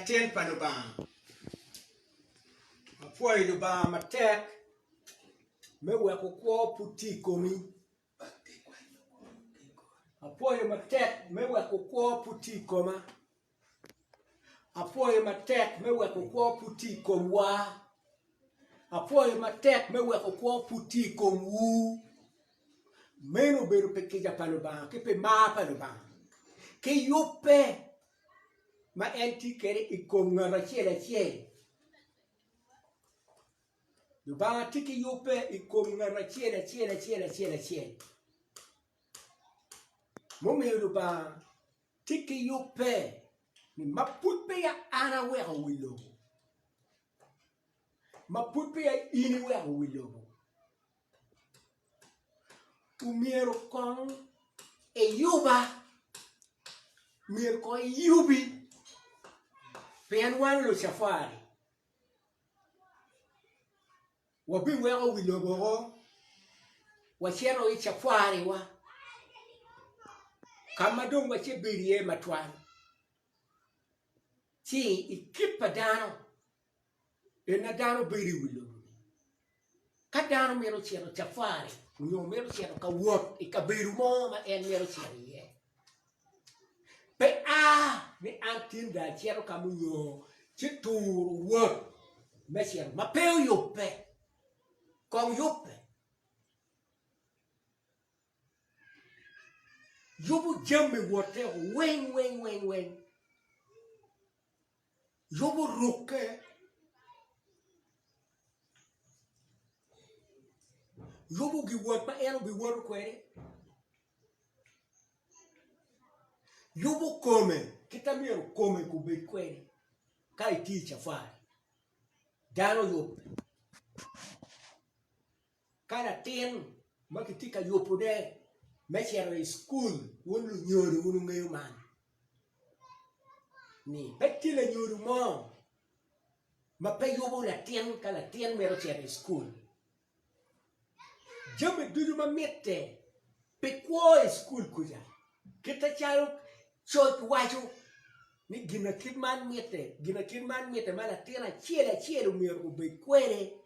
Latin pa Lubanga. Apwoyo Lubanga matek me weko kwo pud tye i komi. Apwoyo matek me weko kwo pud tye i koma. Apwoyo matek me weko kwo pud tye i komwa. Apwoyo matek me weko kwo pud tye i komwu. Meno obedo pi kica pa Lubanga ki pi mar pa Lubanga ki yubbe ma en tye kwede i kom ngat acel acel. Lubanga tye ki yubbe i kom ngat acel acel acel acel acel mumiyo Lubanga tye ki yubbe ni ma pud peya an aweko wi lobo, ma pud peya in iweko wi lobo, Omyero kong iyuba, myero kong iyubi pien wan lucafari wabiweko wi lobo woko wacito i cafariwa ka ma dong wacibedo iye matwal ci i kit pa dano En ma dano bedo i wi lobo-ni. Ka dano mito cito cafari nyo mito cito ka wot i kabedo mo ma en mito cito iye, pe a ni an tin dong acito ka mo nyo ci turo wot me cito ma pe oyubbe, kong yubbe. Yubo jami wotte weng weng weng weng. Yubo rukke yubo giwot ma en obiwoto kwede yubo kome kit ma myero kome gubed kwede ka etye i cafari dano yubbe. Ka latin ma kitye ka yubone me cito i cukul wun lunyodo wun wungeyo man ni pe tye lanyodo mo ma pe yubo latin ka latin mito cito i cukul jami ducu ma mitte pi kwo i cukul kuca kit macalo coc waco ni gin ma kit man mitte gin ma kit man mitte ma latin acel acel myero obed kwede.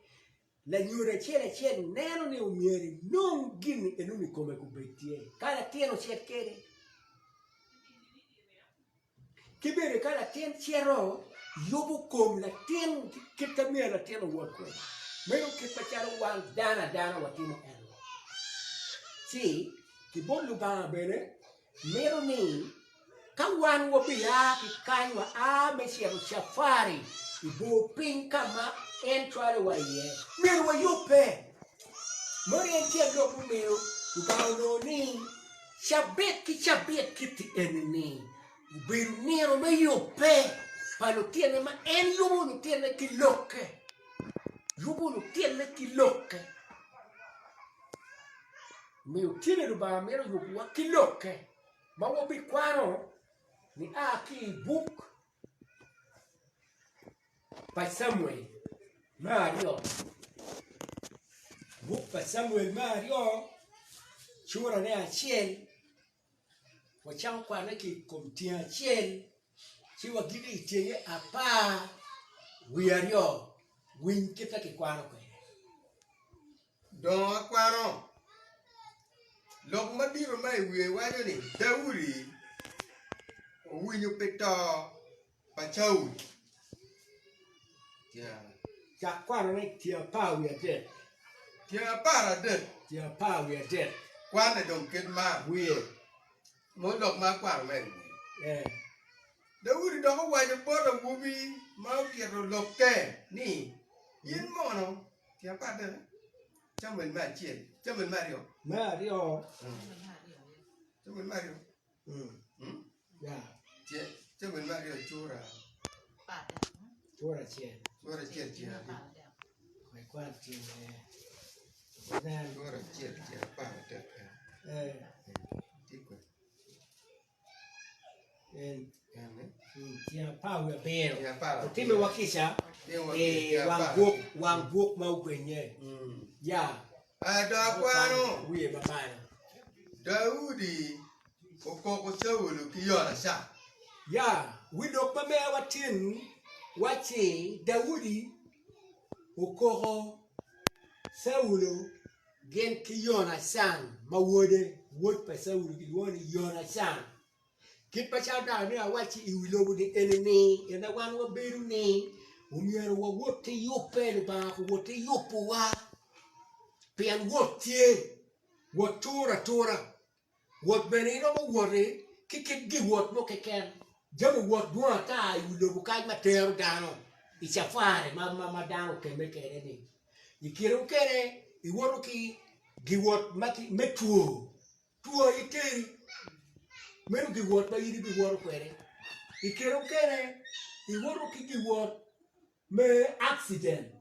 Lanyodo acel acel neno ni omyero enong gin enoni i kome gubed tye ka latin ocit kwede. Ki bene ka latin cito yubo kom latin ki kit ma myero latin owot kwede meno kit macalo wan dano adana watimo eno ci ki bot Lubanga bene Mito ni ka wan wabia ki kany waa me cito cafari i bor piny ka ma en cwalowa iye, myero wayubbe. Meno en tyen lok mumiyo Lubanga onongo ni cabit ki cabit kit-ti eni-ni obedo nino me yubbe pa lutinne ma en yubo lutinne ki lokke, yubo lutinne ki lokke. Omiyo tye-ni Lubanga mito yubowa ki lokke ma wabikwano nia ki i buk pa Camuel me aryo, buk pa Camuel me aryo curane acel Wacako kwane ki i kom tyeng acel ci wagiko i tyenge 12. Winy kit ma kikwano kwede. Dong akwano lok madito ma i wiye waco ni Daudi owinyo pi to pa Caulo. Cak kwanone tyen 13. Tyen 13. Tyen 13. Kwane dong kit man. Wiye. Mo lok ma akwano mere i wiye. Daudi dok owaco bot awobi ma otito lokke ni, In mono, tyen 13, Camuel me acel, Camuel me aryo. Me aryo. Camuel me aryo. Camuel me aryo cura Cura acel. Cura acel tyen adi? Wek kwan tyen Cura acel tyen 13. Tye kwede. Tyen 17. Otimiwa kica i wang buk wang buk ma ogwenye. Ya. Dong akwano Wiye ma malo. Daudi okoko Caulo ki Yonacan. Ya. Wi lok ma mewa tin wacci Daudi okoko Caulo gin ki Yonacan ma wode, wod pa Caulo kilwongo ni Yonacan. Kit macalo dano myero awacci i wi lobo-ni eni-ni, ena wan wabedo ni omyero wawot ki yubbe, Lubanga owot ki yubowa pien wot tye, wot ture atura, wot bene iromo woti ki kit giwot mo keken, jami wot dwong ata i wi lobo kany ma tero dano i cafari ma dano okemme kwede-ni. I kine mukene iwoto ki giwot me two. Two aye teri, meno giwot ma in ibiwoto kwede. I kine mukene iwoto ki giwot me accident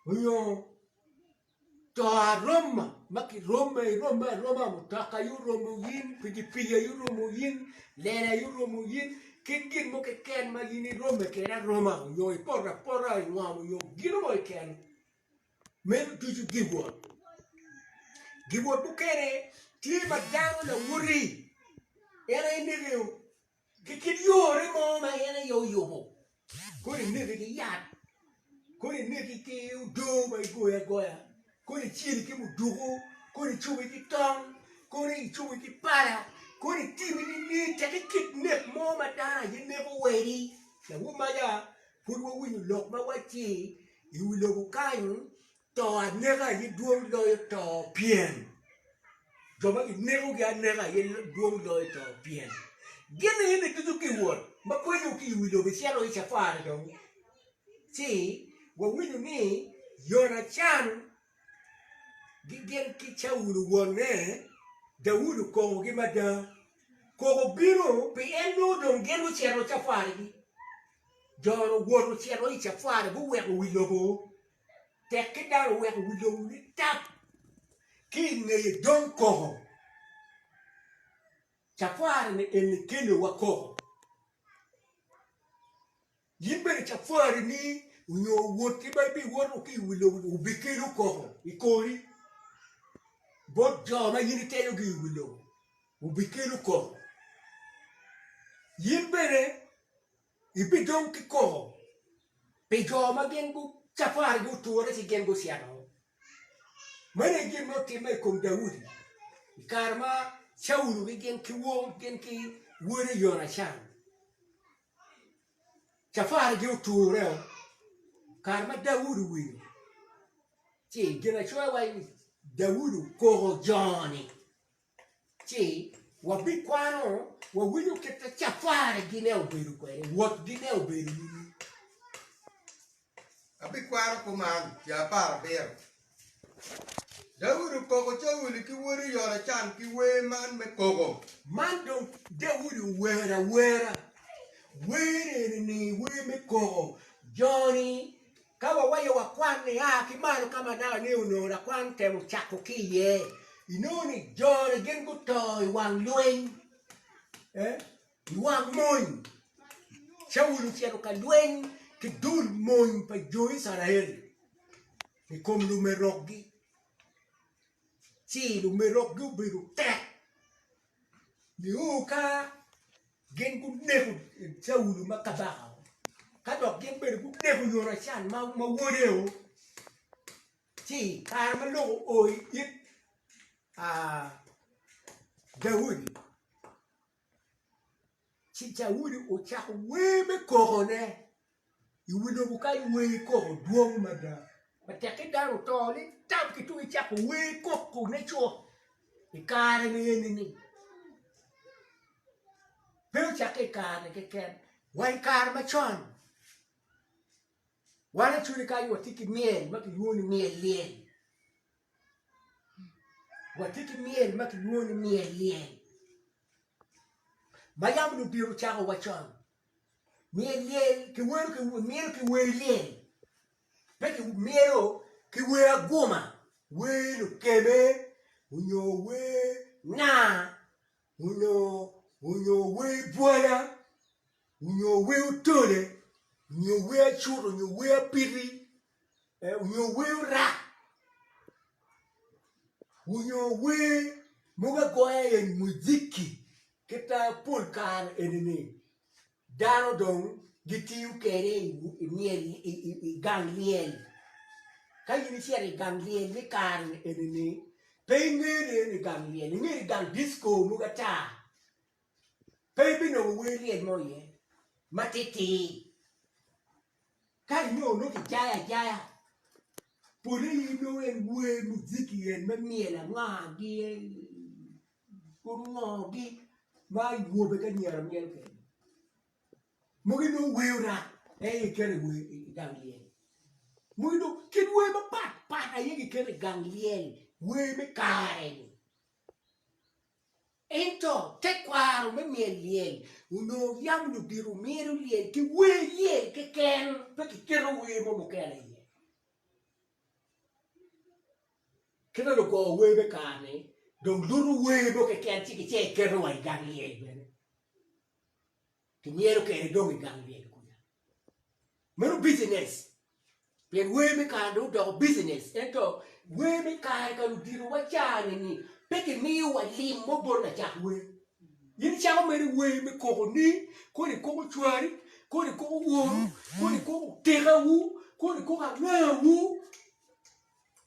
nyo to aroma ma kirome irome aroma mutoka aye oromo in, pikipiki aye oromo in, lela aye oromo in ki gin mo keken ma in irome kwede aroma nyo ipoto apota i ngom nyo gin mo keken. Meno ducu giwot. Giwot mukene tye ma dano lawoti en aye nekeo ki kit yore mo ma en aye oyubo kono ineki ki yat kono ineki ki odoo ma igoyo agoya kono iceli ki muduku kono icubi ki tong kono icubi ki pala kono itimi nining tek ki kit nek mo ma dano aye neko wedi lawu maca pud wawinyo lok ma wacci I wi lobo kany, to aneka aye dwong loyo to pyem. Jo ma ginekogi aneka aye dwong loyo to pyem. Gin eni ducu giwot ma kwenyo ki i wi lobo icito i cafari dong. Ci wawinyo ni Yonacan gin ki Caulo wonne, Daudi okongogi mada. Koko obino pi en nongo dong gin gucito cafarigi. Jo-nu owoto ocito i cafari guweko wi lobo, tekki dano oweko wi lobo nitap, ki i ngeye dong koko. Cafari-ni eni keliwa koko. In bene cafarini onyo wotti ma ibiwoto ki i wi lobo-ni obikelo koko i kori bot jo ma in itelogi i wi lobo, obikelo koko. In bene ibidong ki koko pi jo ma gin cafarigi oture ci gin gucito. Meno aye gin ma otimme i kom Daudi i kare ma Caulo gin ki wode Yonacan. Cafarigi otureo kare ma Daudi owinyo, ci ginacoya waco ni Daudi okoko jo-ni. Ci wabikwano wawinyo kit ma cafarigine obedo kwede, wotgine obedo nining. Abikwano kuman tyen aparabiro. Daudi okoko Cauli ki wode Yonacan ki wer man me koko. Man dong Daudi owero awera, wer eni-ni wer me koko. Jo-ni ka wawaco wakwan nia ki malo ka ma naka ni onongo lakwan temo cako ki iye, inongo ni jo-ni gin guto i wang lweny. I wang mony, Caulo ocito ka lweny ki dul mony pa jo Icrael i kom lumerokgi, ci lumerokgi obedo tek nio ka gin guneko Caulo ma kabaka-o, ka dok gin bene guneko Yonacan ma wode-o. Ci i kare ma lok oo i it Daudi, Ci Daudi ocako wer me kokone i wi lobo kany wer koko dwong mada ma tekki dano oto ni tam ki tung icako wer kokone cut i kare-ni eni-ni pe ocakke i kare-ni keken wa i kare macon wan acwali kany watye ki myel ma kilwongo ni myel lyel. Watye ki myel ma kilwongo ni myel lyel ma yam ludito cako wa con. Myel lyel kiwero myelo ki wer lyel pe kimyelo ki wer aguma wer lukeme onyo wer nga onyo wer bwala onyo wer otole onyo wer acut onyo wer apiti onyo wer orak onyo wer mogo agoya iye mujiki. Kit pol kare eni-ni dano dong gitiyo kwede i gang lyel. Ka in icito i gang lyel me kare eni-ni pe ingeyo ni eni gang lyel, ingeyo ni gang disco mogo ata pe ibinongo wer lyel mo iye matitir. Ka inongo nongo kijayo ajaya pole inongo en wer mujiki en me myel anga-gi Kun ngogi ma awobe ki anyira myelo kwede mogo inongo wer orak en aye giketo i gang lyel mogo inongo kit wer mapat pat aye giketo i gang lyel wer me kare-ni ento tekwaro me myel lyel onongo yam ludito myelo lyel ki wer lyel keken pe kiketo wer mo mukene iye. Kit ma lugo wer me kare-ni dong luto wer mo keken ci kicito kiketo wa i gang lyel bene kimyelo kwede dong i gang lyel kuca. Meno bicinec pien wer me kare dong odoko bicinec ento wer me kare ka luditowa ca-ni pe kimiyo wa lim mo bot lacak wer. In icako mere wer me koko ni koni ikoko cwari, koni ikoko woru, koni ikoko otekawu, koni ikoko angawu.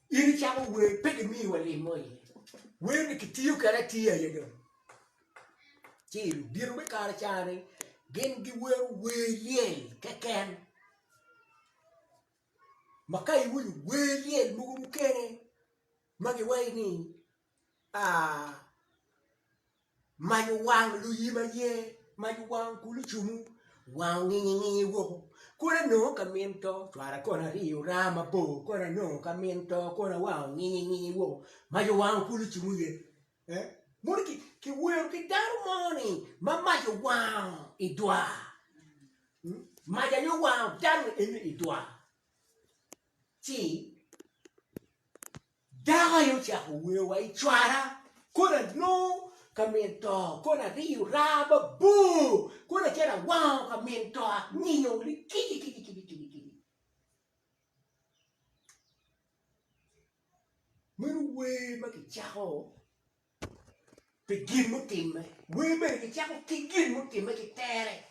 In icako wer pe gimiyi wa lim mo iye. Wer ni kitiyo kwede atiya aye dong. Ci ludito me kare ca-ni gin giwero wer lyel keken ma ka iwinyo wer lyel mogo mukene ma giwaco ni Mac owang luyim aye, mac owang kulucumu, wang onginyi nginyi woko. Kono anongo ka min to, cwara kono ariyo raa mabor, kono anongo ka min to, kono awang onginyi nginyi woko, mac owango kulucumu aye. Mono kiwero ki dano mo ni ma mac owango i dwar, mac aye owango dano eni i dwar ci Dako aye ocako wer wa i cwara, kono anongo ka min to, kono ariyo raa mabor, kono acito awango ka min to anginyo likici kici kici kici kici. Meno wer ma kicako pi gin mutimme, wer bene kicako ki gin mutimme ki tere.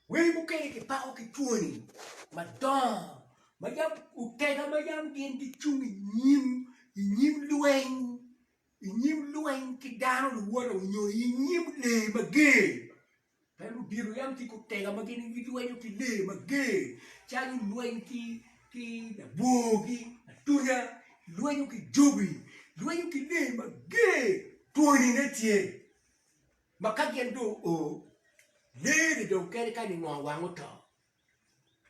Wer mukene kipako ki twoni madongo ma yam otega ma yam gin gicung i nyim lweny i nyim lweny ki dano luwote nyo i nyim lee mager pien ludito yam tye ki otega ma gin gilwenyo ki lee mager calo lweny ki labworgi atunya lwenyo ki jobi lwenyo ki lee mager twonine tye. Ma ka gin dong oo, lee-ni dong kadi ka ningo wang oto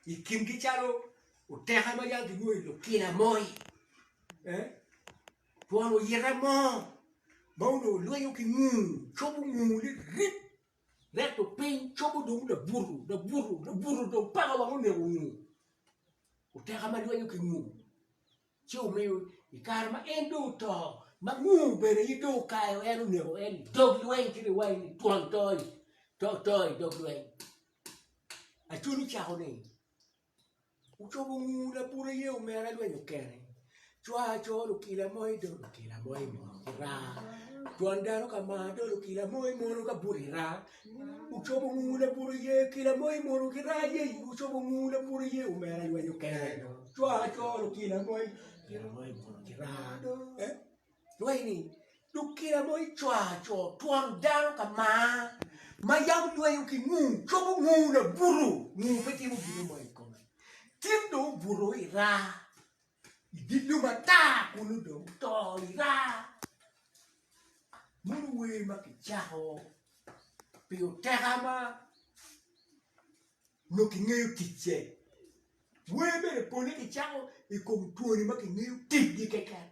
i kingi calo oteka ma yam kilwongo ni lukina moi, twon oyita mo ma onongo lwenyo ki nguu, cobo nguu lirip reto piny cobo dong labuto labuto labuto dong paka wang oneko nguu, oteka ma lwenyo ki nguu. Ci omiyo i kare ma en dong oto, ma nguu bene aye dong okayo en oneko en i dog lweny ci giwaco ni twon to to i dog lweny. Acol ocako ni, Ocobo nguu labut aye omera lweny okene, cwa co lukila moi do lukila moi mono ki raa, twon dano ka mar do lukila moi mono ka buto i raa, Ocobo nguu labut oye kila mo imono ki raa yei ocobo nguu labut oye omera lweny okene cwa coro kila mo kila mo imono ki raa eh lweny ni lukila mo icwa co twon dano ka mar ma yam lwenyo ki nguu cobo nguu labuto nguu pe timo gino mo i kome tin dong obuto i raa i dye lum ata kunu dong oto i raa Mono wer ma kicako pi oteka ma nongo kingeyo ticce. Wer bene pole kicako i kom twoni ma kingeyo ticgi keken.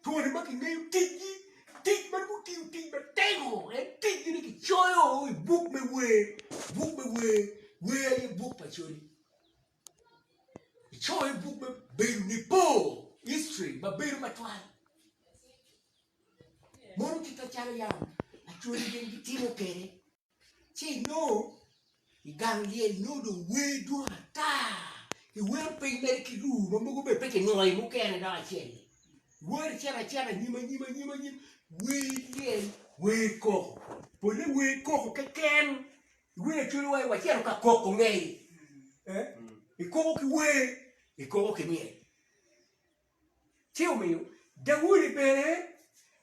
Twoni ma kingeyo ticgi, tic ma gutiyo tic matego en ticgi ni kicoyo i buk me wer, buk me wer, wer aye buk pa codi. Icoyo buk me bedo nipo, history, ma bedo matwal. Mono kit macalo yam acholi gin gitimo kwede, ci inongo i gang lyel inongo dong wer dwong ata, kiwero piny mere ki ruu ma mogo bene pe kinwoyo mukene dok acel-li. Wer icito acita anyim anyim anyim anyim wer lyel wer koko pole wer koko keken iwinyo cwiny wa wacito ka koko ngei ikoko ki wer ikoko ki myel ci omiyo Daudi bene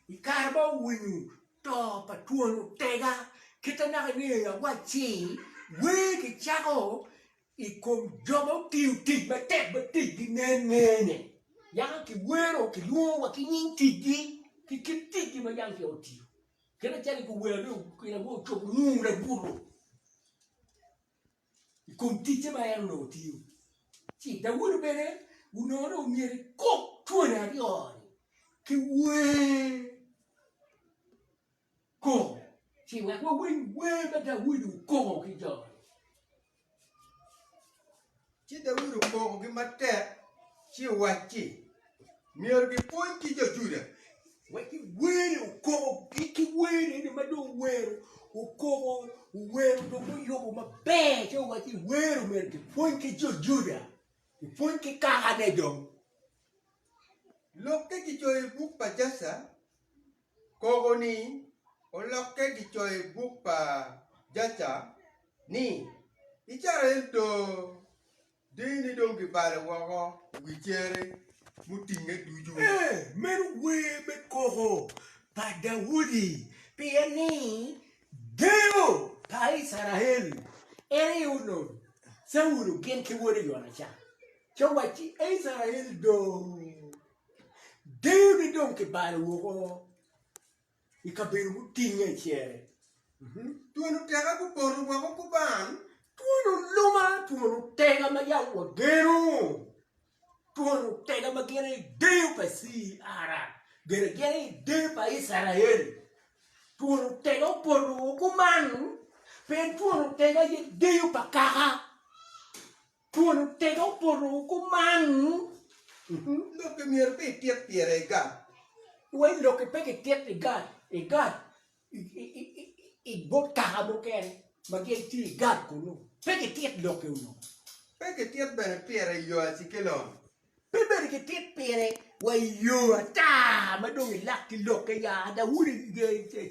i kare ma owinyo to pa twon otega kite naka ingeyo awacci wer kicako i kom jo ma otiyo tic matek ma ticgi nen ngene. Yaka kiwero, kilwongo wa ki nying ticgi ki kit ticgi ma yam peya otiyo. Kit macalo guwero ni okelo wa ocobo ngur labuto i kom ticce ma en onongo tiyo. Ci Daudi bene onongo ni omyero ekok twoni aryo-ni ki wer. Koko, ci wek wawiny wer ma Daudi okoko ki jo-ni. Ci Daudi okokogi matek ci owacci, Myero gipwony ki jo Juda. Wek wer okokogi ki wer eni ma dong owero, okoko, owero dong oyubo maber ci owacci wer myero gipwony ki jo Juda, gipwony ki kakane dong. Lokke kicoyo i buk pa Jaca, Koko-ni olokke gicoyo i buk pa Jaca ni, Icrael do, deyini dong gibalo woko i wi cere mutingnge ducu. Ee, meno wer me koko pa Daudi, pien ni deyo pa Icrael en aye onongo Caulo gin ki wode Yonacan. Ci owacci, Icrael do, Deyoni dong kibalo woko i kabedo mutingnge i cere. Twon oteka gupoto woko kuban. Twon oluma, twon oteka ma yam wageno, twon oteka ma gin aye deyo pa CR, gin aye deyo pa Icrael. Twon oteka opoto woko kuman, pien twon oteka aye deyo pa kaka. Twon otega opoto kuman. Lokki myero pe itit pire i Gat. Wai lokki pe kitit i Gat, i Gat, i bot kaka mukene ma gin tye i Gat kunu. Pe kitit lokki onongo. Pe kitit bene pire i yo Acikelon. Pe bene kitit pire wa i yo ata ma dong ilak ki lokke ya Daudi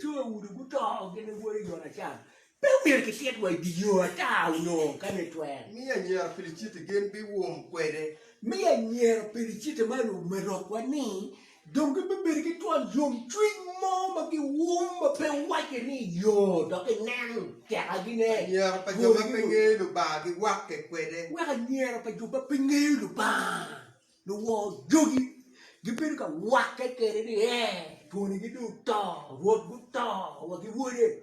Caulo guto gin wode Yonacan. Pe omyero kitit wa i dye yo ata onongo ka ne twere. Miyo anyira Piliciti gin biwom kwede. Miyo anyira Piliciti ma lumerokwa ni dong gibibedo ki twon yomcwiny mo ma giwum ma pe wacce ni yo dok inen tekagine. Anyira pa jo ma pe ngeyo Lubanga giwakke kwede. Wek anyira pa jo ma pe ngeyo Lubanga, luwor jogi, gibedo ka wakke kwede ni, Ee, twonigi dong oto, Rwot guto wa ki wode.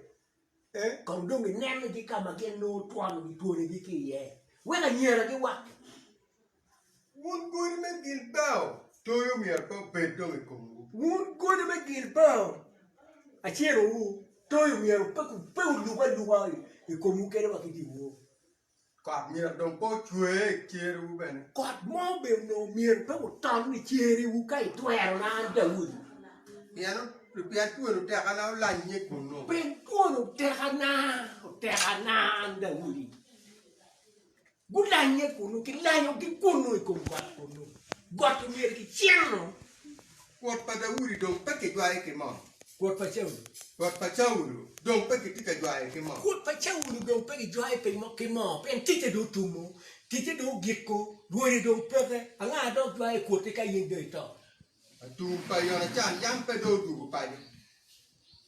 Kong dong inenogi ka ma gin nongo twongi twonigi ki iye, wek anyira giwakke. Wun godi me Gilbao, toyo myero pe obed dong i komwu. Wun godi me Gilbao, acerowu, toyo myero pe oluk aluka i komwu kadi wa ki dyewor. Kot myero dong pe ocwer i cerewu bene. Kot mo bene onongo myero pe oton i cerewu ka itwerona an Daudi. Pien pien twon otekana olannye kunnu. Pien twon otekana otekana an Daudi. Gulanye kunnu, kilanyogi kunnu i kom got kunnu. Got omyero kiceno. Kwot pa Daudi dong pe kijwayo ki moo. Kwot pa Caulo. Kwot pa Caulo dong pe kitye ka jwayo ki moo. Kwot pa Caulo dong pe kijwayo ki moo pien ticce dong otumo, ticce dong ogiko, rwode dong peke. Anga dok jwayo kwotte ka in dong ito? Atum pa Yonacan yam pe dong odwogo paco.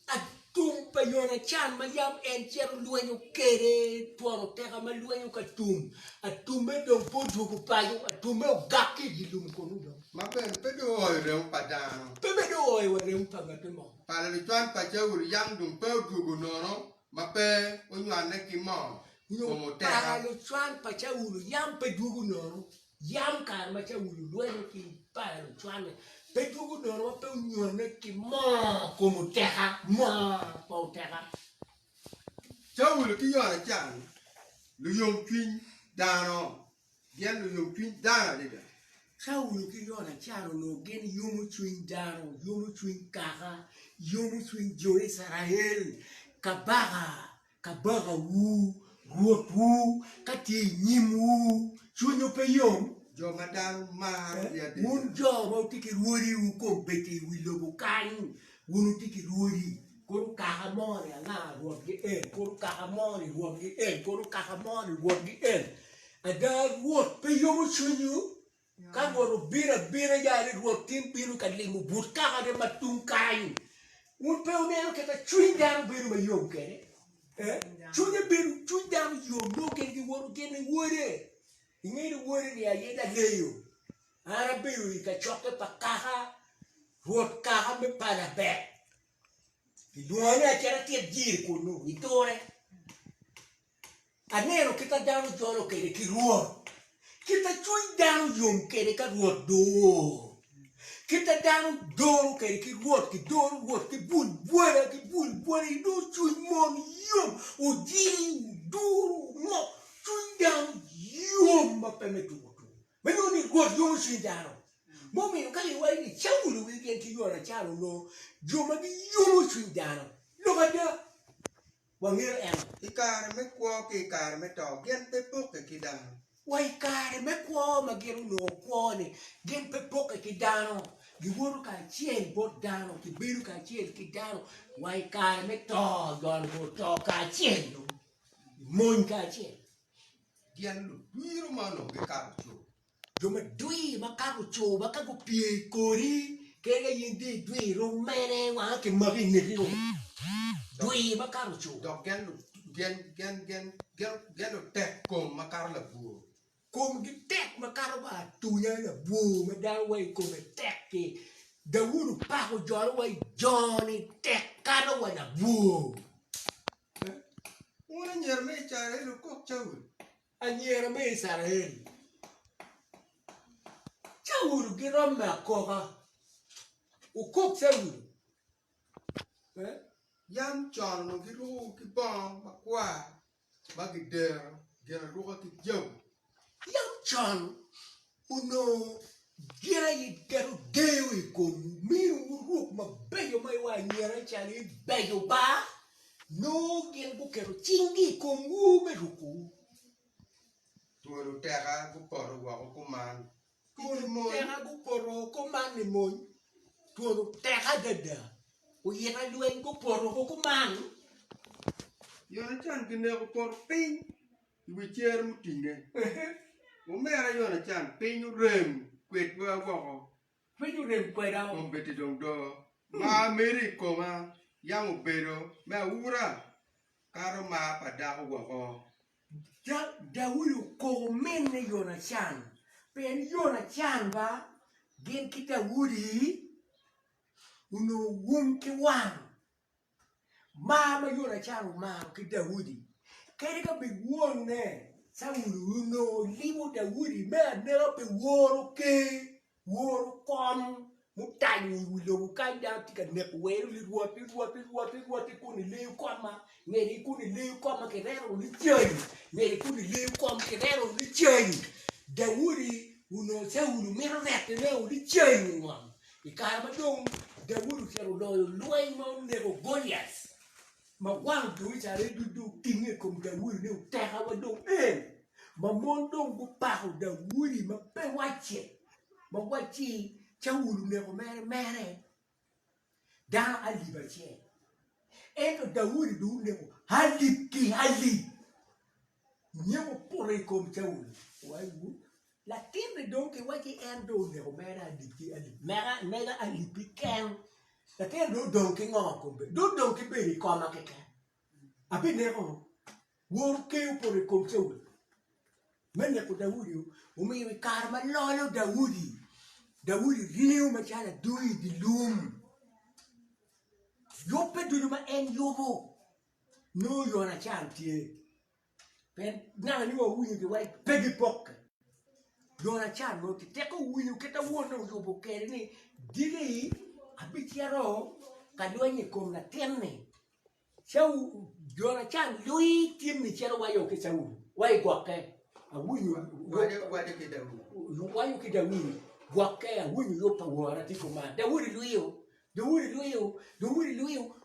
Atum pa Yonacan ma yam en cito lwenyo kwede, twon oteka ma lwenyo ka tum, atumme dong pe odwogo paco, atumme ogak ki i dye lum kunnu dong. Ma bene pe dong ooyo remo pa dano. Pe bene ooyo wa remo pa ngatti mo. Pala lucwan pa Caulo yam dong pe odwogo nono ma pe onywanne ki moo kom oteka. Pala lucwan pa Caulo yam pe dwogo nono Yam kare ma Caulo olwenyo ki pala lucwanne, pe dwogo nono ma pe onyone ki moo kom oteka, moo pa oteka. Caulo ki Yonacan luyomcwiny dano, gin luyomcwiny dano adada. Caulo ki Yonacan onongo gin yomo cwiny dano, yomo cwiny kaka, yomo cwiny jo Icrael, kabaka Kabakawu, Rwotwu, ka tye i nyimwu, cwinywu pe yom? Jo ma dano marogi adada. Wun jo ma wutye ki rwodiwu kombeddi i wi lobo kany, wun wutye ki rwodi, kono kaka mo-ni anga rwotgi en, kono kaka mo-ni rwotgi en, kono kaka mo-ni rwotgi en. Ada Rwot pe yomo cwinywu? Ka Rwot obino abina ya ni Rwot tin bino ka limo but kakane ma tung kany, wun pe wuneno kit ma cwiny dano bedo mayom kwede? Cwinye bedo, cwiny dano yom nongo gin giwoto gin i wode. Ingeyo ni wode-ni aye laleyo. An abedo i kacokke pa kaka, rwot kaka me Palabek. Kilwonga ni acit atit jiri kunnu i ture. Aneno kit ma dano jolo kwede ki Rwot, kit ma cwiny dano yom kwede ka Rwot dong oo, kit ma dano doro kwede ki Rwot, gidoro Rwot ki bul bwola, ki bul bwola, inongo cwiny mon yom, ojiri, oduro, ongok, cwiny dano yom ma pe me tuko tuko. Ma nongo ni Rwot yomo cwiny dano. Mumiyo ka giwaco ni Caulo wigi gin ki Yonacan onongo jo ma giyomo cwiny dano, lok ada. Wangeyo en. I kare me kwo ki i kare me to, gin pe pokke ki dano. Wa i kare me kwo ma gin onongo kwo-ni, gin pe pokke ki dano. Giwoto kacel bot dano, gibedo kacel ki dano. Wa i kare me to, jo-ni guto kacel, gimony kacel. Gin ludwiro ma onongo gikato cur. Jo ma dwir makato ocur ma ka gupye i kori kadi ka in dong idwir rom mene wanga kimaki i ngeti o dwir makato ocur. Dok gin lutek kom makato labwor. Komgi tek makato wa atunya labwor ma dano wa i kome tek-ki. Daudi opako jone wa i joni tek kato wa labwor. Wun anyira me Icrael wukok Caulo. Anyira me Icrael, Caulo giromme akoka, wukok Caulo. Yam con onongo girukowu ki bongo makwar ma gidero ginaruka ki jabu. Yam con onongo gin aye keto deyo i komwu, minowu ruk mabeco ma iwaco anyira calo ibeco ba, nongo gin guketo cinggi i komwu me rukowu. Twol oteka gupoto woko kuman. Twol oteka gupoto woko kuman ni mony, twol oteka adada, oyita lweny gupoto woko kuman. Yonacan gineko poto piny. I wi cere mutingnge. Omera Yonacan, piny orem kwedwa woko. Piny orem kweda. Kombeddi dong do mar meri i koma yam obedo me aura kato mar pa dako woko. Daudi okoko minne Yonacan, pien Yonacan ba gin ki Daudi onongo wum ki wang. Mar ma Yonacan omaro ki Daudi, kadi ka bed wonne Caulo onongo limo Daudi me aneka pi woro ker, woro kom mutanyo i wi lobo kany dano tye ka neko welo ni rwot-ti rwot-ti rwot-ti rwot-ti kun ileyo koma ngedi kun ileyo koma kireno licany ngedi kun ileyo kom kireno licany Daudi onongo Caulo mito retone licany i ngom I kare ma dong Daudi ocito oloyo lweny ma oneko Goliac, ma wang jo Icrael ducu dong otinge i kom Daudi ni otekawa dong en, ma mon dong gupako Daudi ma pe wacce, ma wacci Caulo oneko mere mere dano alip acel, ento Daudi dong oneko alip ki alip. Nyeko opoto i kom Caulo. Latinni dong kiwacci en dong oneko mere alip ki alip, mega alip keken. Latin dong odong ki ngo kombeddi? Dong odong ki bedo i koma keken. Abineko woro ker opoto i kom Caulo me neko Daudi. Omiyo i kare ma lolo Daudi, Daudi ringo macalo adungu i dye lum. Yubbe ducu ma en yubo nongo Yonacan tye. Pien naka ni wawinyo giwaco pe gipokke. Yonacan nongo tye teke owinyo kit ma wonne oyubo kwede ni diki abicito ka lweny i kom latin-ni. Yonacan lwi tin-ni cito waco ki Caulo wa i gwokke awinyo waco ki Daudi gwokke awinyo yub pa wora tye kuman. Daudi lwiyo Daudi lwiyo Daudi lwiyo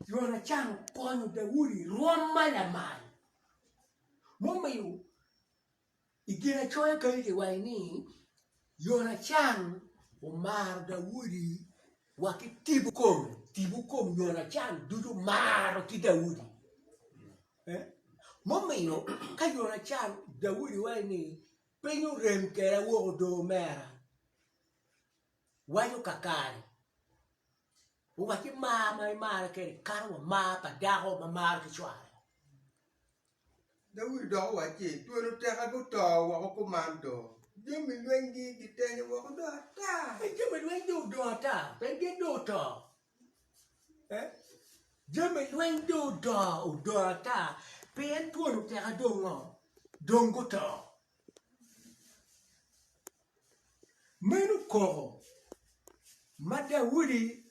Yonacan okonyo Daudi i rwom ma lamal mumiyo. I ginacoya kany kiwaco ni Yonacan omaro Daudi wa ki tipo kome, tipo kom Yonacan ducu omaro ki Daudi. Mumiyo ka Yonacan, Daudi waco ni piny orem kweda woko do omera, waco kakare, owacci mar ma imara kwede kato wa mar pa dako ma maro ki cware. Daudi dok owacci, Twon oteka guto woko kuman do, jami lwenygi gitenyo woko dong ata. Jami lweny dong odong ata, pien gin dong oto. Jami lweny dong odong ata, pien twon oteka dong ngo? Dong guto. Meno koko ma Daudi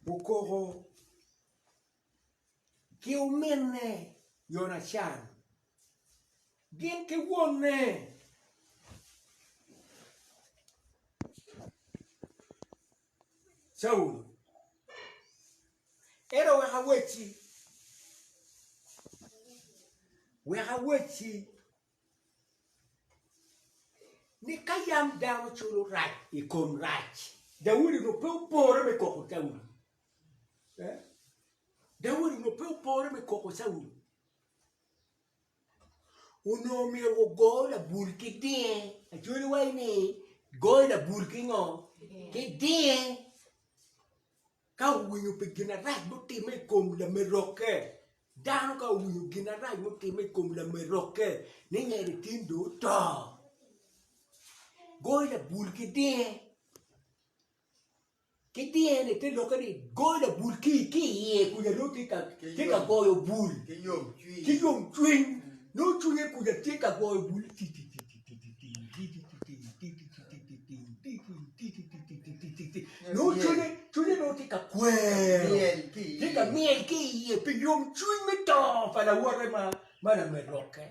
okoko. ki ominne Yonacan gin ki wonne. Caulo. Ento wek awacci, wek awacci ni ka yam dano culo rac i kom rac, Daudi onongo pe opore me koko Caulo. Daudi onongo pe opore me koko Caulo. Onongo myero ogo labul ki dinge. Acholi waco ni goyo labul ki ngo? Ki dinge. Ka owinyo pi gin arac mutimme i kom lamerokke, dano ka owinyo gin arac mutimme i kom lamerokke ni ngat tin dong oto, goyo labul ki dinge. Ki dyene te lokke ni goyo labul ki ki iye kuca nongo tye ka tye ka goyo bul ki yomcwiny nongo cwinye kuca tye ka goyo bul nongo cwinye cwinye nongo tye ka kwero tye ka myel ki iye pi yomcwiny me to pa lawote ma ma lamerokke.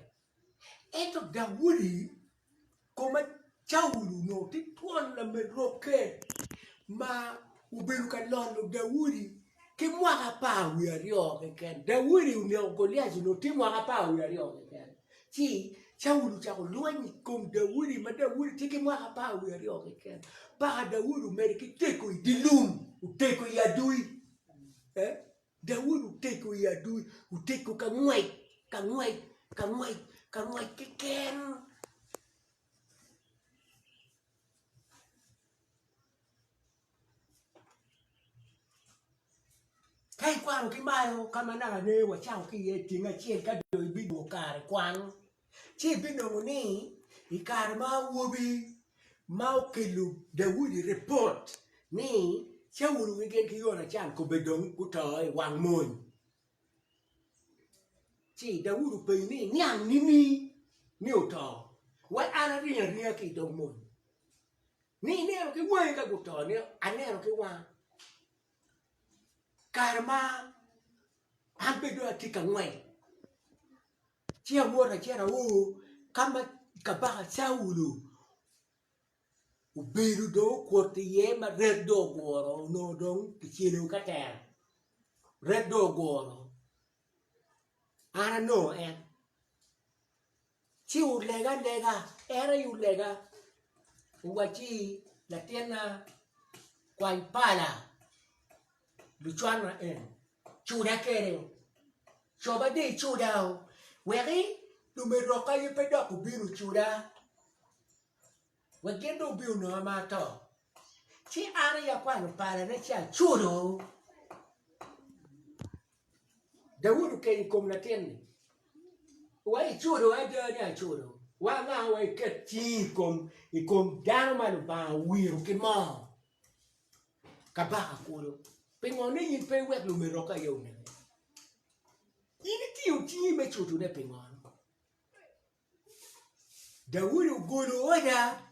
Ento Daudi kome Caulo onongo tye twon lamerokke ma obedo ka lolo Daudi ki mwaka apar wiye aryo keken. Daudi oneko Goliac onongo tye mwaka apar wiye aryo keken. Ci Caulo ocako lweny i kom Daudi ma Daudi tye ki mwaka apar wiye aryo keken. Paka Daudi omedo ki teko i dye lum, oteko i adui. Daudi otego i adui, otego ka ngwec, ka ngwec, ka ngwec, ka ngwec keken. Ka ikwano ki malo ka ma naka ne wacako ki iye i tyeng acel ka dong ibidwogo kare kwan ci ibinongo ni i kare ma awobi ma okelo Daudi ripot ni Caulo gin ki Yonacan kobbe dong guto i wang mony. Ci Daudi openyo ni, Iniang nining ni oto? Wek an aring aringa ki i dog mony. Ni ineno ki wangi ka guto? Ni aneno ki wanga. Kare ma an bene dong atye ka ngwec, ci awoto acito ao ka ma kabaka Caulo Obedo dong okwot iye ma ret dong oguro onongo dong kicelo ka tero ret dong oguro an anongo en ci olega alega en aye olega owacci latinna kwany pala lucwanna eni cuda kwede coba dong icuda wek lumerok aye pe dok obin ocuda. Wek gin dong obi ononga ma ato. Ci an aye akwanyo palane ci acudo. Daudi okenyo i kom latin-ni, Wa icudo ada ni acudo, wa anga wa iket cingi i kom i kom dano ma Lubanga owiro ki moo kabaka kulu? Pingo ni in pe iwek lumerokki aye oneki? In itiyo cingi me cudone pingo? Daudi ogolo oda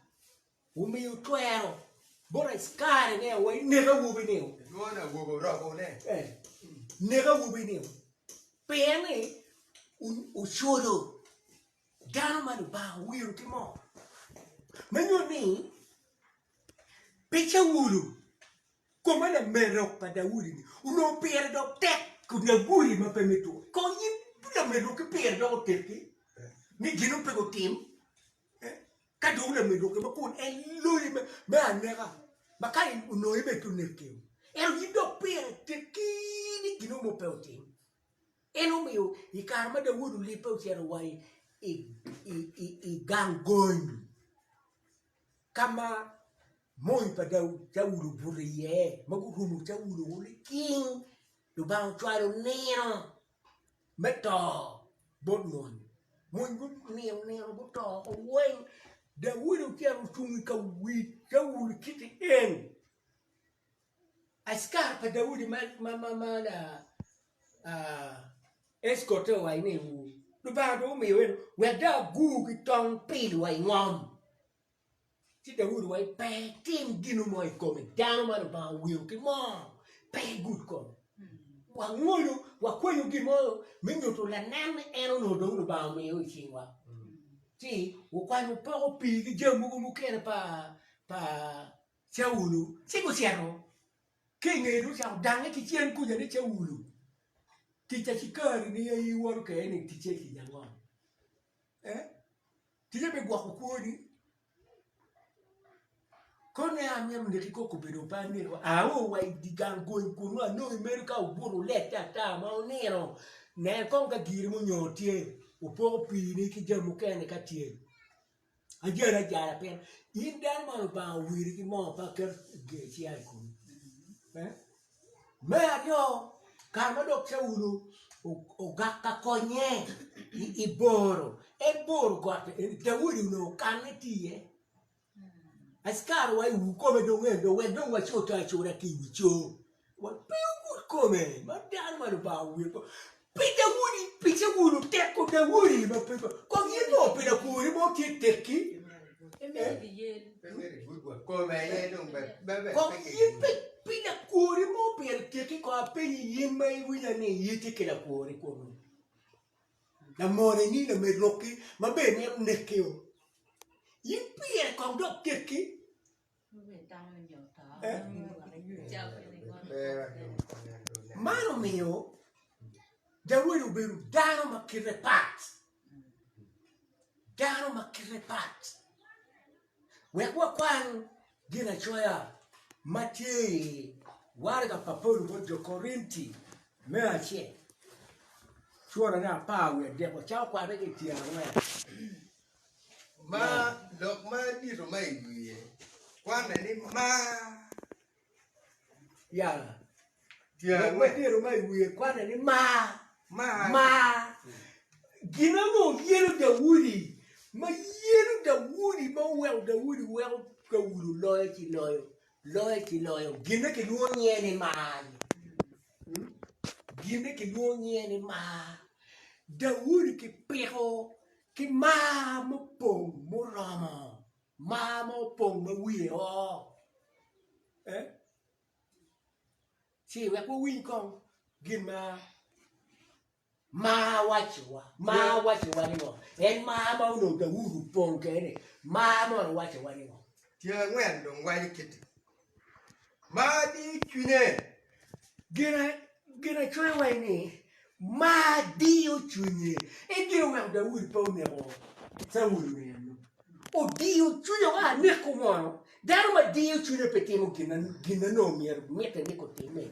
omiyo twero bot askari ni wa inek awobi-ni. Nek awobi-ni pien ni ocodo dano ma Lubanga owiro ki moo. Ma nyuto ni pe Caulo Kome lamerok pa Daudi-ni onongo pire dok tek kun aguli ma pe me two. Kong in lamerokki pire dok otekki ni gin pe gutim. Ka dong lamerokki ma kun en loyi me aneka ma ka onongo ibed oneki, ento in dok pire tekki ni gin mo pe otim. En omiyo i kare ma Daudi olibbe ocito wa i gang gony ka ma mony pa Caulo obuto iye ma gurumo Caulo liking, Lubanga ocwalo nino me to bot mony, mony gunino nino guto woko weng, Daudi ocito ocung i ka wi Caulo kiti en Askar pa Daudi ma escort-te owaco ni, Lubanga dong omiyo eno, wek dong agur ki tong pil wa i ngom. Ci Daudi owaco ni, Pe itim gin mo i kome, dano ma Lubanga owiro ki moo, pe igud kome. Wangolo, wakwanyo gin mo me nyuto lanen ni en onongo dong Lubanga omiyo i cingwa. Ci okwanyo opoko pii ki jami mogo mukene pa Caulo ci gucito ki i ngeye dong ocako dange ki cen kuca ni Caulo, tic acikari-ni aye iwoto kwede-ni ticce tic ango? Ee, ticce me gwoko kwoni. Kono amito neki koko obedo pe aneko ao wa i dye gang gony kunu anongi mere ka wubuto wulette ata ma wunino nen kong ka giri munyo tye wupoko piini ki jami mukene ka tye. Ajali ajala pien in dano ma Lubanga owiri ki moo pe aketo ger cinga i komi. Me aryo, kare ma dok Caulo ogak ka konye i boro, en boro got eni Daudi onongo okanne tye iye. Askari wa i wu kome dong ento wek dong wacote acota ki i wi coo. Wa pe wugud kome ma dano ma Lubanga owiro kome. Pi Daudi, pi Caulo teko Daudi ma pe kong in nongo pi lakwori mo tye tekki. Kong in pe pi lakwori mo pire tekki kong apenyi in ma iwinya ni in itye ki lakwori kunu. Lamone-ni lamerokki ma bene mito nekki-o. In pire kong dok tekki. Man omiyo Daudi obedo dano ma kite pat, dano ma kite pat. Wek wakwan ginacoya ma tye i waraga pa Paulo bot jo Korinti me acel, curane 13, wacako kwane ki i tyen angwen. Ma lok ma adito ma i wiye kwanne ni mar. Ya, lok ma adito ma i wiye kwanne ni mar. Mar. Gin ango yelo Daudi ma yelo Daudi ma oweko Daudi weko Caulo loyo ci loyo, loyo ci loyo. Ginne kilwongo nyinge ni mar. Ginne kilwongo nyinge ni mar. Daudi kipiko Ki mar mupong muromo, mar ma opong ma wiye o. Eh? Ci wek wawiny kong gin ma mar wacowa. Mar wacowa ni ngo? En mar ma onongo Daudi opong kwede-ni, mar mono wacowa ni ngo? Tyen angwen dong waco kiti. Mar diyo cwinye. Ginacoya waco ni, Mar diyo cwinye. En gin oweko Daudi pe oneko Caulo ni. Odiyo cwinye wa aneko mono. Dano ma diyo cwinye pe timo gin ma nongo myero mitte ni kutime.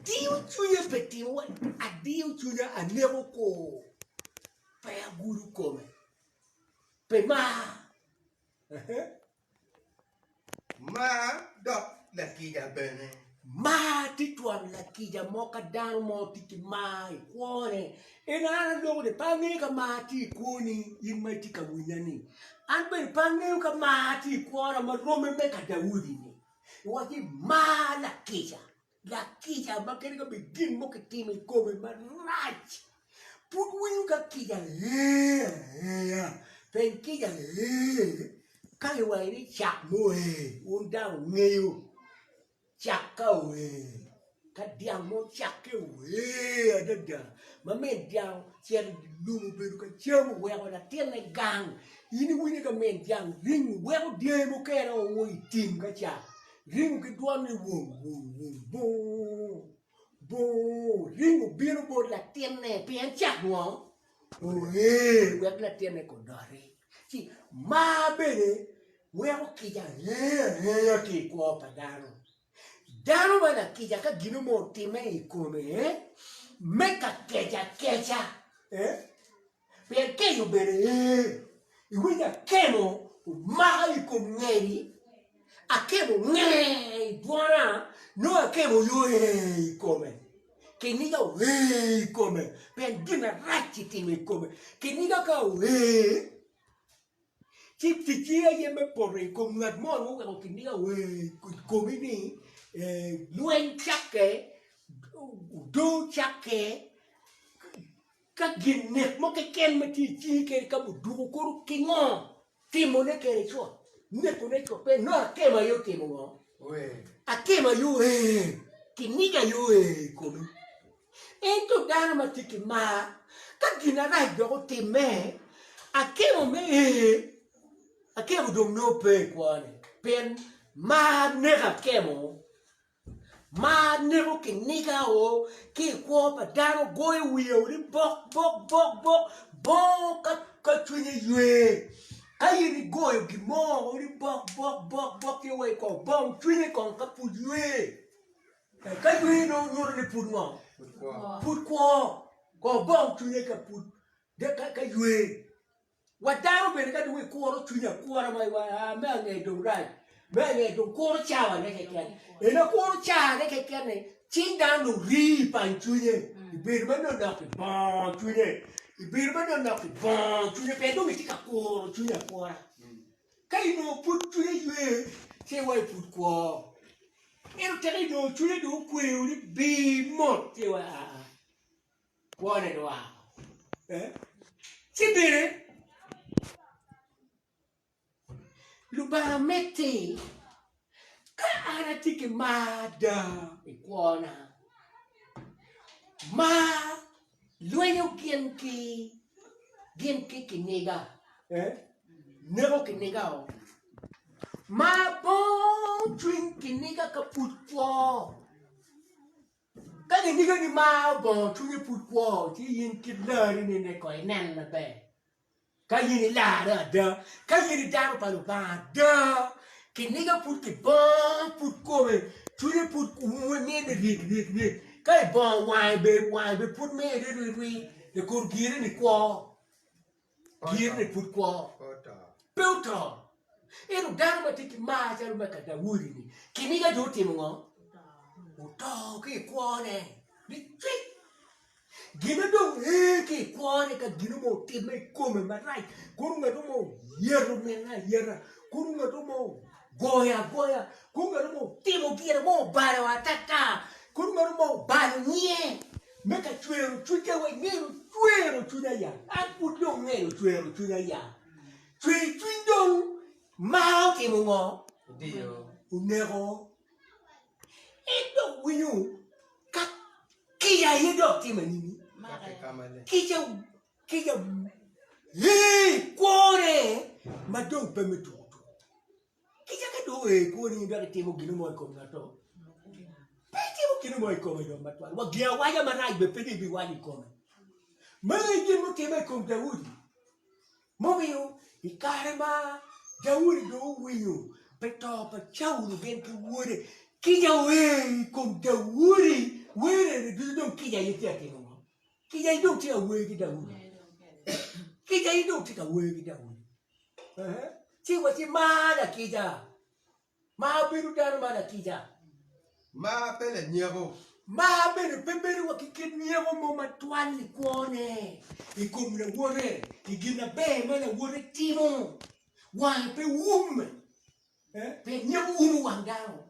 Diyo cwinye pe timo wa adiyo cwinya aneko kor pe agudo kome pe mar. Mar dok lakica bene. Mar tye twon lakica mo ka dano mo tye ki mar i kwone. En an aloko ni pe angeyo ka mar tye i kwoni in ma itye ka winya ni. An bene pe angeyo ka mar tye i kwona ma romme me ka Daudi-ni. Iwacci mar lakica. Lakica ma kadi ka bed gin mo kitimo i kome marac, pud winyo ka kica ee aeya, peny kica ee, ka kiwaco ni cak mo ee, wun dano wungeyo cak ka oee, ka dyang mo ocakke oee adada ma min dyang ocito i dye lum obedo ka cam oweko latinne gang, in iwinyo ka min dyang ringo weko dyangi mukene o i tim ka cak. Ringo ki dwon ni wum wum wum buu buu ringo bino bot latinne pien cak ngo oee wek latinne kodoti ci mar bene. weko kica enge angeya ki i kwo pa dano. Dano ma lakica ka gin mo otimme i kome me ka keco akeca pien keco obedo ee iwinyo akemo omaka i kom ngeri akemo nge i dwona nongo akemo yo ee i kome kiniga oee i kome pien gin marac kitimo i kome kiniga ka oee Ci ticci aye me poto i kom ngat mo ma oweko kiniga wer i komi ni lweny cakke, odoo cakke, ka gin nek mo keken ma tye i cingi kadi ka muduku kono ki ngo timone kede cut, nekone cut pien nongo akemo aye otimo ngo? Akemo aye oer, kiniga aye oer i komi. Ento dano ma tye ki mar, ka gin arac dok otimme, akemo me ee, akemo dong nongo pe i kwone, pien mar neko akemo, mar neko kiniga o ki i kwo pa dano, goyo wiye o ni bok bok bok bok bongo ka cwinye ywe, ka in igoyo gin mo o ni bok bok bok bok ci weko kong bong cwinye kong ka pud ywe. Ka yweyo nongo nyuto ni pud ngo? Pud kwo. Kong bong cwinye ka pud ka ywe. Wa dano bene ka dong ikuro cwinyi akura ma iwaco aa me ange dong rac me ange dong kuro cawa ne keken. En akuro cawa ne keken ni cing dano dong rii i pany cwinye ibedo ma nongo dok ibongo cwinye ibedo ma nongo dok ibongo cwinye pien dong itye ka kuro cwinyi akura. Ka inongo pud cwinye ywe ci iwaco pud kwo. Ento teke inongo cwinye dong okweyo ni bir mot ci iwaco aa kwone dong oa Ci bene Lubanga miti ka an atye ki mar ada i kwona, mar lwenyo gin ki gin ki kiniga neko kiniga o mar bongo cwiny kiniga ka pud kwo ka kiniga ni mar obongo cwinye pud kwo ci in kit lari ni kong inen maber. Ka in ilarre ada, ka in i dano pa Lubanga ada, kiniga pud kibongo pud kome, cwinye pud mine ryek ryek ryek, ka ibongo wange bene wange bene pud mine rwi rwi, lakor gire ni kwo, gire ni pud kwo, pe oto. Ento dano ma tye ki mar calo ma ka Daudi-ni, kiniga dong otimo ngo? Oto ki i kwone licwic. Gin dong ee ki i kwone ka gin mo otimme i kome marac, kono ngat mo oyeto minne ayeta, kono ngat mo ogoyo agoya, kono ngat mo otimo gire mo obalo atata, kono ngat mo obalo nyinge me ka cwero cwinye wa ingeyo cwero cwinya ya, an pud dong ngeyo cwero cwinya ya, cwer cwiny dong mar otimo ngo? Oneko. En dong winyo ka Kica aye dok tye ma nini? Kica kica ee kwone ma dong pe me tuko tuko. Kica ka dong ee kwoni in dok itimo gin mo i kom ngat-to, pe itimo gin mo i kome dong matwal. Wa gin awaca marac bene pe dong ibiwaco i kome. Meno aye gin mutimme i kom Daudi. Mumiyo i kare ma Daudi dong owinyo pi to pa Caulo gin ki wode, kica oer i kom Daudi, wer eni ducu dong kica aye tye ka timo ngo? Kica aye dong tye ka wer ki Daudi. Kica aye dong tye ka wer ki Daudi. Ci waci mar lakica. Mar bedo dano ma lakica. Mar pe lanyeko. Mar bene pe bedo wa ki kit nyeko mo matwal i kwone, i kom lawote, i gin maber ma lawote timo. Wange pe wumme. Pien nyeko wumo wang dano.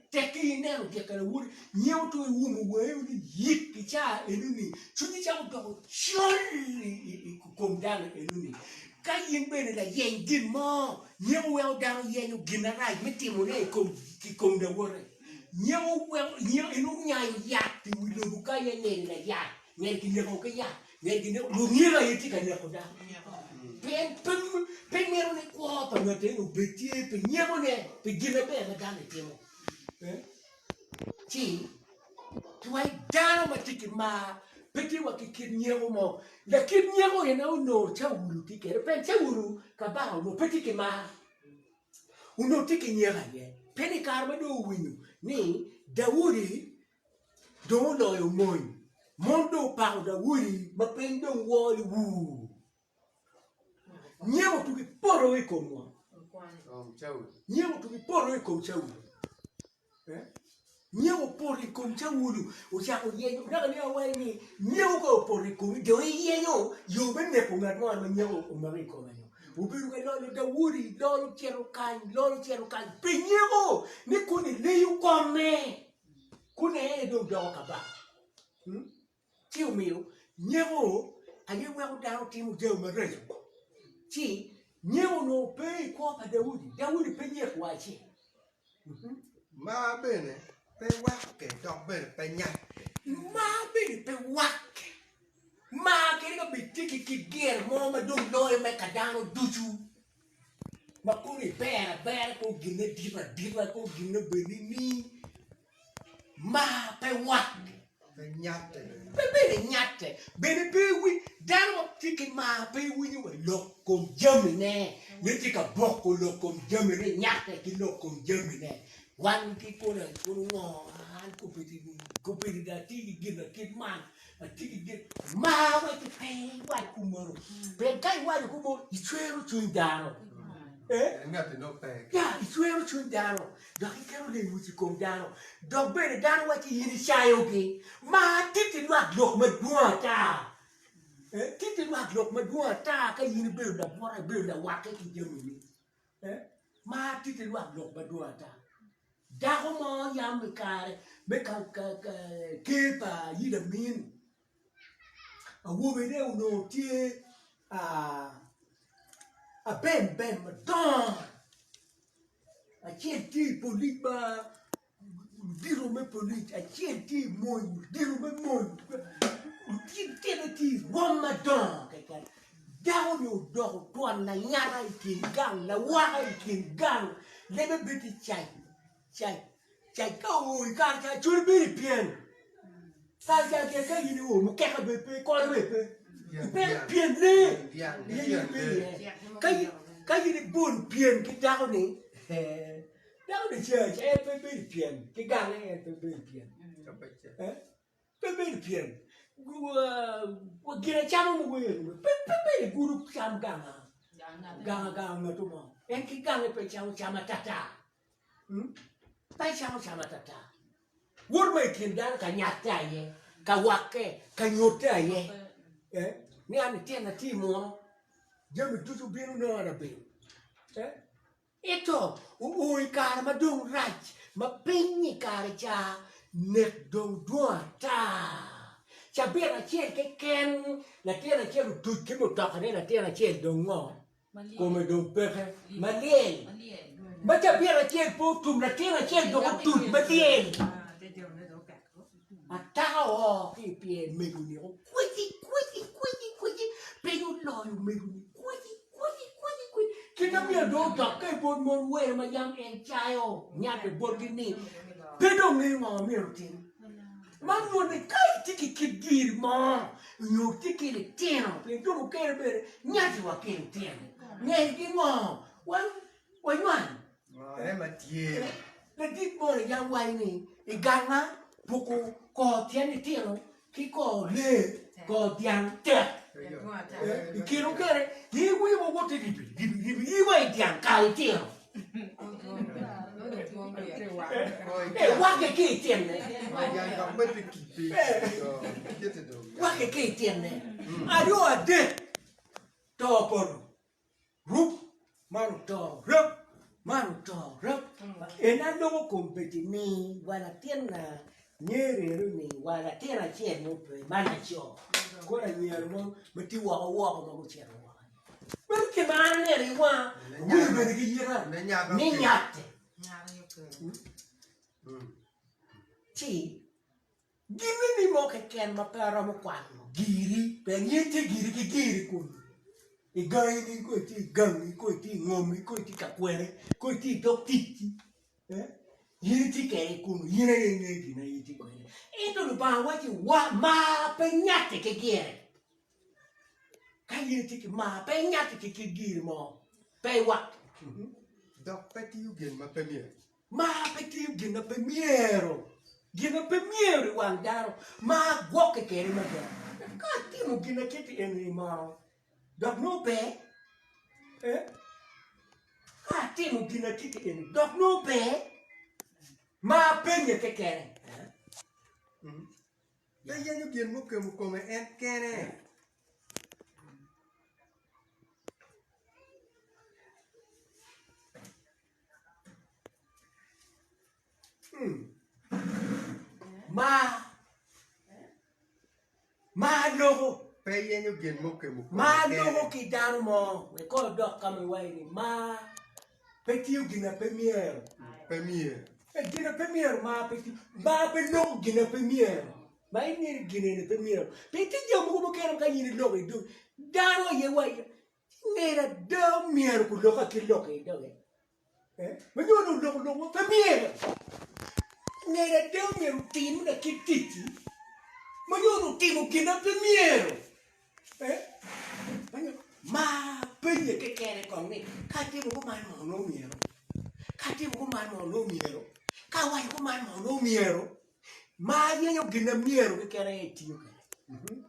Tekki ineno dyek ka lawoti, nyeko to iwumo wangi ni yik i caa enoni, cwinyi cako doko col i kom dano enoni. Ka in bene layeny gin mo, nyeko weko dano yenyo gin marac me timone i kom lawote. Nyeko weko inongo nyayo yat i wi lobo kany aye ngene layat, ngene kineko ki yat, ngene kineko, lunyeko aye tye ka neko dano. Pien pe mito ni kwo pa ngat eni obed tye pi nyekone, pi gin maber ma dano timo. Ci twai dano ma tye ki mar pe tye wa ki kit nyeko mo. Lakit nyeko ena onongo Caulo tye kwede pien Caulo kabaka onongo pe tye ki mar. Onongo tye ki nyeko aye. Pien i kare ma dong owinyo ni Daudi dong oloyo mony, mon dong opako Daudi ma piny dong wo liwur. Nyeko otugi poto i kom ngo? Nyeko otugi poto i kom Caulo. Nyeko opoto i kom Caulo, ocako yenyo, naka ni awaci ni nyeko ka opoto i komi dong iyenyo yo me neko ngat mo ma nyeko omaki i kome-ni. Obedo ka lolo Daudi, lolo cito kany, lolo cito kany pi nyeko ni kun eleyo kome kun en aye dong doko kabaka. Ci omiyo nyeko aye weko dano timo jami maraco. Ci nyeko onongo pe i kwo pa Daudi. Daudi pe nyek wa acel. Mar bene pe wakke dok bene pe nyatte. Mar bene pe wakke. Mar kadi ka bed tye ki kit gire mo ma dong loyo me ka dano ducu ma kono ibero abera kong ginne dit adita kong ginne obed nining. Mar pe wakke. Pe nyatte bene. Pe bene nyatte. Bene pe iwiny, dano ma tye ki mar pe iwinyo wa lok kom jamine ni tye ka boko lok kom jamine, nyatte ki lok kom jamine. Wan ki kono kono ngo an kombeddi kombeddi dong atye ki gin lakit man, atye ki gin mar wacci pe iwac kumeno pien ka iwaco kumeno icwero cwiny dano. Eh? Ngati nongo pe. Ya, icwero cwiny dano. Dok iketo lewic i kom dano, dok bene dano wacci in icayogi. Mar titi lwak lok madwong ata. Titi lwak lok madwong ata ka in ibedo labwota, ibedo lawakke ki jamini. Mar titi lwak lok madwong ata. Dako mo yam i kare me ker pa Idi Amin, awobene onongo tye abembem madongo. Acel tye i polic ma ludito me polic, acel tye i mony ludito me mony, lutino tye i rwom madongo keken. Dako-ni odoko twon lanyata i kin gang, lawaka i kin gang, lebe bedo tye cac cac cac ka oo i kare ca cwinye bedo i pyen. Kare ca gire ka in io mukeka bene pe, kore bene pe, ipito pyen lee aye in ibedo iye. Ka in ibolo pyen ki dako-ni, dako-ni ceng acel en pe bedo i pyen ki gange en pe bedo i pyen, pe bedo i pyen gin acama mogo eni pe bedo igudo cam ganga ganga ngat mo en ki gange pe camo cam atata. Pe icamo cam atata. Wot wa i kin dano ka nyatte aye, ka wakke, ka nyutte aye ni an litino atye i muno, jami ducu bino nongo an abedo. Ento oo i kare ma dong rac, ma piny i kare ca nek dong dwong ata. Cabit acel keken latin acel otuc ki mutokane latin acel dong ngo? Kome dong peke ma lyel. Ma cabit acel pe otum, latin acel dok otuc ma lyel. Ataka oo ki i pyer mego-ni okwici kwici kwici kwici, piny oloyo mego-ni kwici kwici kwici kwici. Kit ma myero dong odokke bot mon were ma yam en cayo nyatte botgi ni pe dong ngeyo ngo ma myero otim. Man nyuto ni ka itye ki kit giri mo nyo itye ki litino, pien jo mukene bene nyati wa ki litino, ngegi ngo? Wanywany. Ngone ma tye. Ladit moni yam waco ni i ganga puku kor tyen litino ki kor lee, kor dyang tek. I kine mukene in iwinyo ma woto ribi ribi ribi in wa i dyang kara itino. Wakke ki i tyene. Wakke ki i tyene. Aryo adek to poto. Rup man oto rep man oto rep. En aloko kombeddi ni wa latin na nyeri eno ni wa latin acel mo pe ma laco koro anyira mo ma tye woko woko ma gucito woko. Meno kit ma an aneno i wanga, awinyo bene ki yita ni nyatte. Ci ginni mo keken ma pe aromo kwano giri, pien in tye giri ki giri kunu, i gangini, ko itye i gangi, ko itye i ngommi, ko itye ka kwene, ko itye i dog ticci, in itye kwede kunu, in aye ingeyo gin ma in itye kwede. Ento Lubanga wacci mar pe nyatte ki gire. Ka in itye ki mar, pe inyatte ki kit giri mo, pe iwakke. Dok pe tiyo gin ma pe myero. Mar pe tiyo gin ma pe myero. Gin ma pe myero i wang dano, mar gwokke kwede mada. Ka atimo gin ma kit eni mono, dok nongo ber? Eh? Ka atimo gin ma kit eni, dok nongo ber? Mar penye kekene. Eh? Pe yenyo gin mukemo kome en kene. Mar mar loko Pe yenyo gin mukemo kome mar kene. loko ki dano mo wek kong odok ka ma iwaco ni mar pe tiyo gin na pe myero Pe myero. Eh, gin na pe myero mar pe tiyo mar pe loko gin na pe myero ma ineno gin eni pe myero pien tye jami mogo mukene ka in iloko i dogi dano aye waco Ngeyo ada myero guloka ki lok i doge. Ma nyo ni oloko lok mo pe myero. Ngeyo ada myero otim na kit ticci. Ma nyo ni otimo gin ma pe myero. Ma penye kekene kong ni ka atimo kuman mono nongo myero? Ka atimo kuman mono nongo myero? Ka awaco kuman mono nongo myero? Ma ayenyo gin ma myero keken aye etiyo kwede.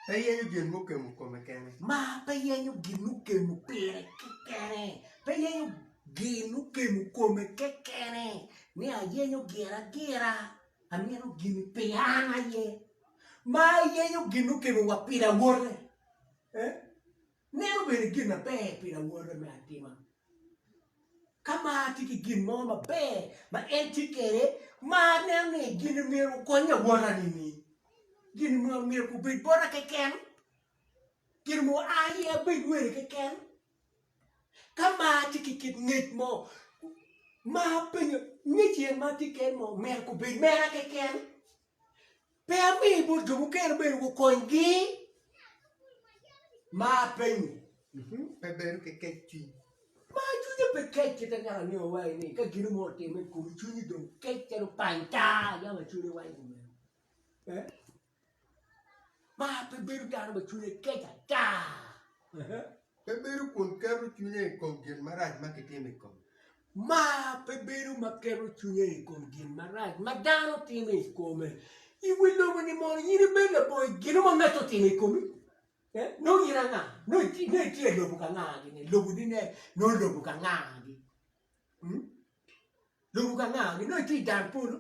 Pe yenyo gin mukemo kome kene. Ma pe yenyo gin mukemo pire kekene. Pe yenyo gin mukemo kome kekene. Ni ayenyo gira agira, amito gin pi an aye. Ma ayenyo gin mukemo wa pi lawote. Meno obedo gin maber pi lawote me atima. Ka mar tye ki gin mo maber ma en tye kwede, mar neno ni gin-ni myero okony lawota-ni, gin-ni myero obed bota keken, gin-ni myero oa iye abed wele keken. Ka mar tye ki kit ngec mo, mar penyo ngec en ma atye kwede mo myero obed mera keken. Pe ami bot jo mukene bene gukonygi ma apenyo. Pe bedo ki kec cwiny. Ma cwinye pe kec kit ma nyaka angeyo wa ni ka gin mo otimme i komi cwinyi dong kec calo pany tar yam acwali waco kumeno. Eh? Ma pe bedo dano ma cwinye kec ata. Pe bedo kun keto cwinye i kom gin marac ma kitimo i kome. Mar pe bedo ma keto cwinye i kom gin marac ma dano timo i kome. I wi lobo-ni mono in ibed labongo gin mo ma ngat otimo i komi? Nongo in anga? Nongo itye i lobo ka nga-gi? Lobo-ni nongo lobo ka nga-gi? Lobo ka nga-gi? Nongo itye i dan polo?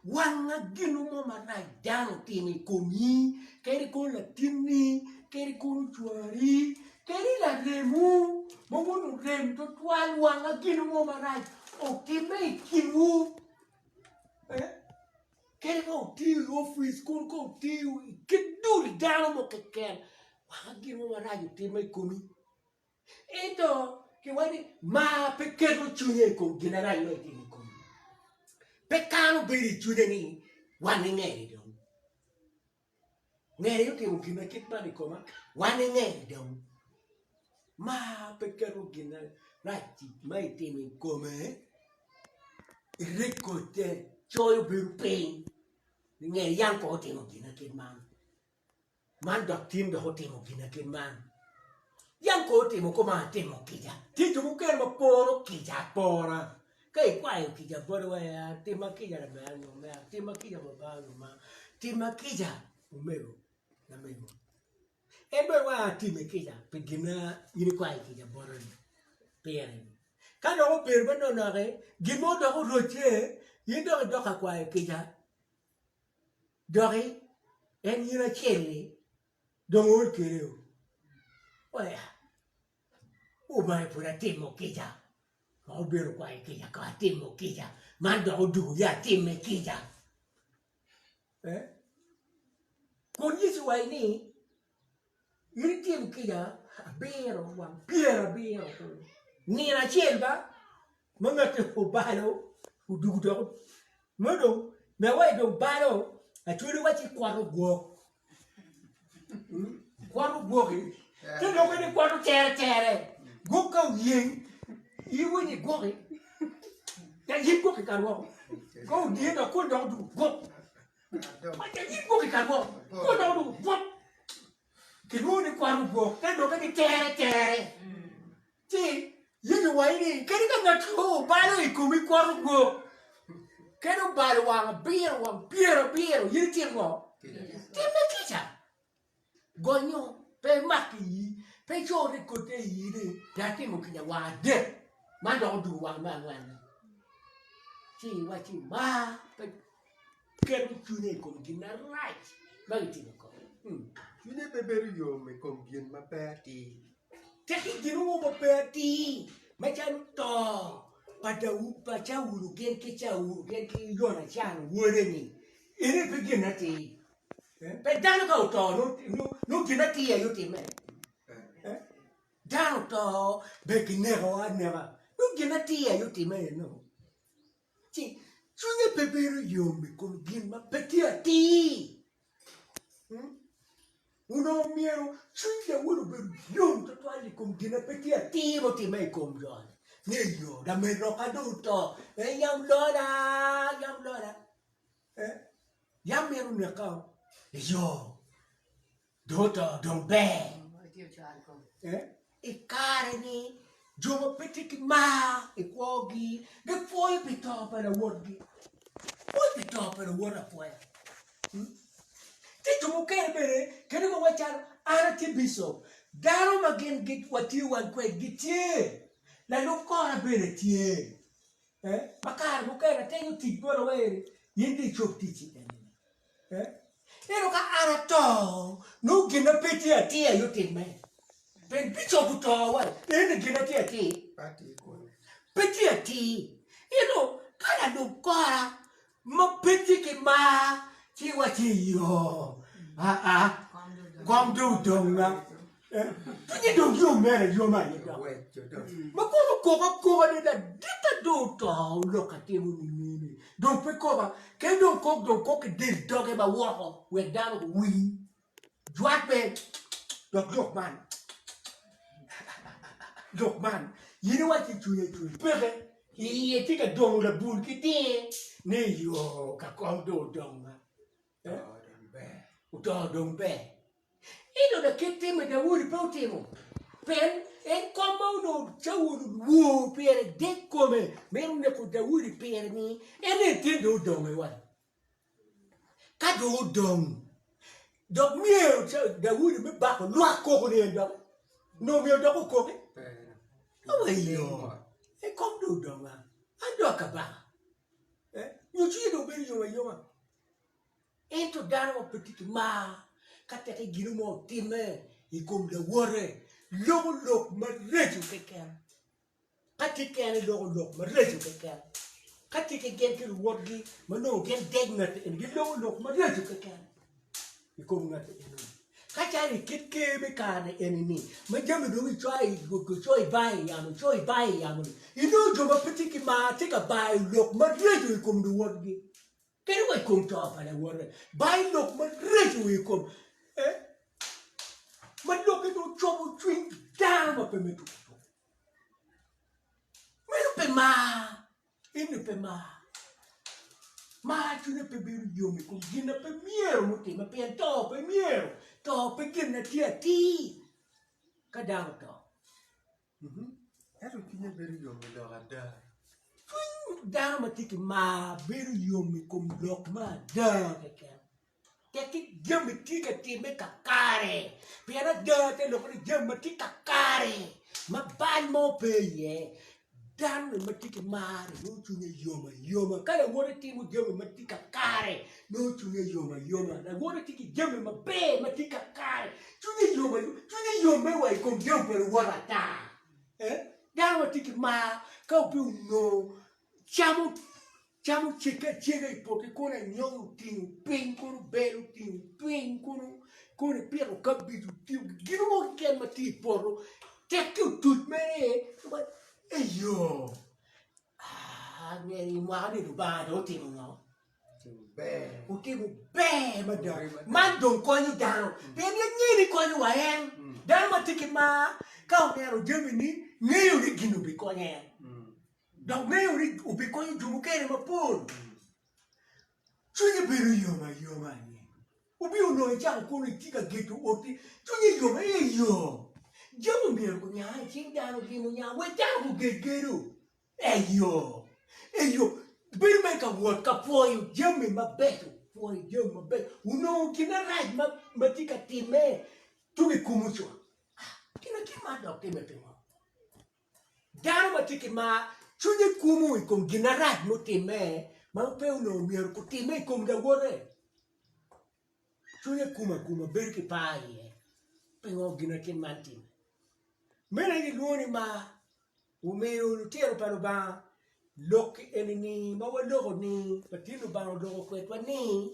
Wanga gino mo marac dano otimo i komi, kadi kono latinni, kadi kono cwari, kadi laremwu ma wun wurem twatwal, wanga gino mo marac otimme i kinwu. Kadi ka wutiyo i opic, kono ka wutiyo i kit dul dano mo keken, wanga gin mo marac otimme i komi. Ento kiwaco ni mar pe keto cwinye i kom gin marac ma etimo i komi. Pe kano bedo i cwinye ni wan ingeri dong. Ngeri otimo gin ma kit man i koma, wan ingeri dong. Mar pe keto gin marac ma etimo i kome i rekodde, coyo bedo piny ni ngeri yam kong otimo gin ma kit man. Man dok tin dok otimo gin ma kit man. Yam kono otimo kuman atimo kica. Tye jo mukene ma poro kica apora. Ka ikwayo kica bote wa ya tima kica lamera nyo omera, tima kica baba nyo ma, tima kica omego lamego. En bene wa atimi kica pi gin ma in ikwayo kica bote-ni pire-ni. Ka dok obedo manoknoki gin mo dok orocce in dok idok ka kwayo kica. Doki en in acel-li dong ool kwede o? Oya, Obanga pud atimo kica, ma obedo kwayo kica ka atimo kica, man dok odwogo ya atimme kica. Eh? Kun Yecu owaco ni, in itim kica abiro wang pyerabiro kulu, nino acel ba ma ngatti obalo odwogo dok ma dong me wa dong balo acwali wacci kwato gwok kwato gwoki ci dong ni kwato cere cere gwok ka oyeng iwinyo igwoki ya in gwoki kar woko ka odye dok kun dok odwogo gwok ya in gwoki kar woko kun dok odwogo gwok kilwongo ni kwato gwok te dong ni cere cere. Ci Yecu owaco ni, Kadi ka ngat mo obalo i komi kwoto gwok, kadi obalo wang abiro, wang pyerabiro, in itim ngo? Timme kica. Gonyo, pe imak i ii, pe ico rekodde i ii ni dong atimo kica wang adek, man dok odwogo wang me angwenne. Ci iwacci mar pe keto cwinye i kom gin marac ma kitimo i kome. Cwinye pe bedo yom i kom gin ma pe atir. Tekki gin mo ma pe atir macalo to pa pa Caulo gin ki Caulo gin ki Yonacan wode-ni, eni pe gin atir. Pe dano ka oto nongo gin atir aye otimme. Dano oto bene kineko aneka nongo gin atir aye otimme eno. Ci cwinye pe bedo yom i kom gin ma pe tye atir. Onongo myero cwiny Daudi obed yom twatwal i kom gin ma pe tye atir ma otimme i kom jo-ni, ni eyo, lamerokka dong oto, en yam lona, yam lona, yam mito neka o, eyo. Dong oto dong ber. I kare-ni, jo ma pe tye ki mar i kwogi gipwoyo pi to pa lawotgi. Pwoyo pi to pa lawote apwoya. Tye jo mukene bene kadi wa wacalo an atye bicop, dano ma gin watiyo wan kwedgi tye, lalub kora bene tye. Ma kare mukene atenyo tic bota wa eni, in dong icob ticci eni. Ento ka an ato, nongo gin ma pe tye atir aye otimme. Pien bicop oto wa, ento gin ma tye atir pe tye atir. Ento ka lalub kora ma pe tye ki mar, ci iwacci iyo, aa, kom dong odonga. Cwinye dong yom mere ayoma aye dok. Ma kono okok akoka ni laditta dong oto lok atimo nining-ni dong pe koka kadi dong kok dong kok ki del doge ma woko wek dano guwiny jwat bene dok lok man lok man in iwaci cwinye cwiny peke iye tye ka dongo labul ki tinge ni yoo ka kom dong odonga oto dong ber. Ento lakit timme Daudi pe otimo, pien en kom ma onongo Caulo olwor pire dek kome mito neko Daudi pire-ni, en aye tye dong odong i wang. Ka dong odong, dok myero Daudi me bako lwak koko-ni en dok, onongo myero dok okoki? Awayo, en kom dong odonga, an dong a kabaka, nyo cwinye dong bedo yom ayoma. Ento dano ma pe tye ki mar, ka teke gin mo otimme i kom lawote, loko lok maraco keken. Ka tye kene loko lok maraco keken. Ka tye ki gin ki luwotgi ma nongo gin deg ngat eni, giloko lok maraco keken i kom ngat eni. Ka calo i kit ker me kare eni-ni, ma jami dong icoyo ibayo i yamo, icoyo ibayo i yamo-ni, inongo jo ma pe tye ki mar tye ka bayo lok maraco i kom luwotgi. Kadi wa i kom to pa lawote, bayo lok maraco i kom ma lokke dong cobo cwiny dano ma pe me tuko tuko. Meno pe mar, eni pe mar. Mar cwinye pe bedo yom i kom gin ma pe myero mutimme pien to pe myero, to pe gin ma tye atir ka dano oto. Ento cwinye bedo yom i lok ada. Cwiny dano ma tye ki mar bedo yom i kom lok me ada keken. Tekki jami tye ka timme kakare pien ada te loko ni jami ma tye kakare ma bal mo pe iye. Dano ma tye ki mar-ri nongo cwinye yom ayoma ka lawote timo jami ma tye kakare nongo cwinye yom ayoma lawote tye ki jami maber ma tye kakare cwinye yom ayoma cwinye yom me wa i kom jami pa luwote ata dano ma tye ki mar ka obi onongo camo camo cegge acega i poto kono anyogi otingo piny kono bel otingo piny kono kono ipito kabij otingo gin mo keken ma tye i poto tekki otuc mere eyo i mwaka ni Lubanga dong otimo ngo? Otimo ber mada. Man dong konyo dano pien lanyeni konyo wa en. Dano ma tye ki mar ka oneno jami-ni ngeyo ni gin obikonyo en dok ngeyo ni obikonyo jo mukene mapol. Cwinye bedo yom ayoma aye. Obino onongo icako kono itye ka gedo oti, cwinye yom aye yo. Jami myero gunya i cing dano gin onya wek dano guged gedo. Eyo, eyo, bedo mere ka wot ka pwoyo jami mabeco, pwoyo jami mabeco, onongo gin marac ma tye ka timme tung i kumu cut. Gin kit man dok timme pingo? Dano ma tye ki mar cwinye kumu i kom gin marac mutimme ma pe onongo myero gutimme i kom lawote. Cwinye kumu akuma bedo ki par iye. Pingo gin kit man timme? Meno aye gilwongo ni mar. Omiyo lutino pa Lubanga lok eni-ni ma waloko-ni, ma tin Lubanga oloko kwedwa ni,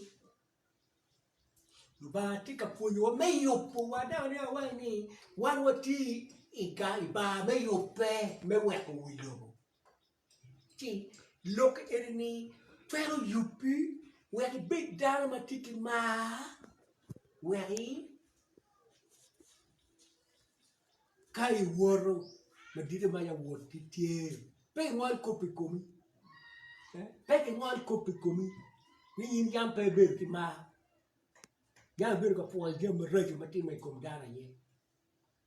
Lubanga tye ka pwonyowa me yubowa dok ni awaci ni wan watye i bar me yubbe me weko wi lobo ci lok eni twero yubbi wek ibed dano ma tye ki mar wek Ka iwoto madite ma lawotgi tye pe ingol kop i komi, pe kingol kop i komi ni in yam pe ibedo ki mar yam ibedo ka pwoyo jami maraco ma timme i kom dano aye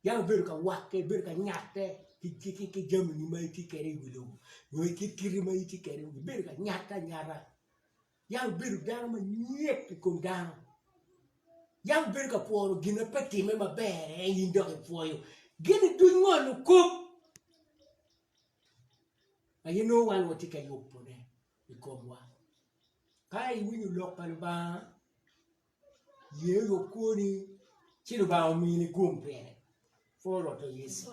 yam ibedo ka wakke ibedo ka nyatte ki jamini ma itye kwede i wi lobo nyo ki kiti ma itye kwede ibedo ka nyatte anyata. Yam ibedo dano ma nyek i kom dano, yam ibedo ka pworo gin ma pe timme maber aye in dok ipwoyo. Gin-ni duc ngolo kop aye nongo wan watye ka yubone i komwa. Ka iwinyo lok pa Lubanga, ye oyub kwoni ci Lubanga omini gum pire. Pwod Rwot Yecu.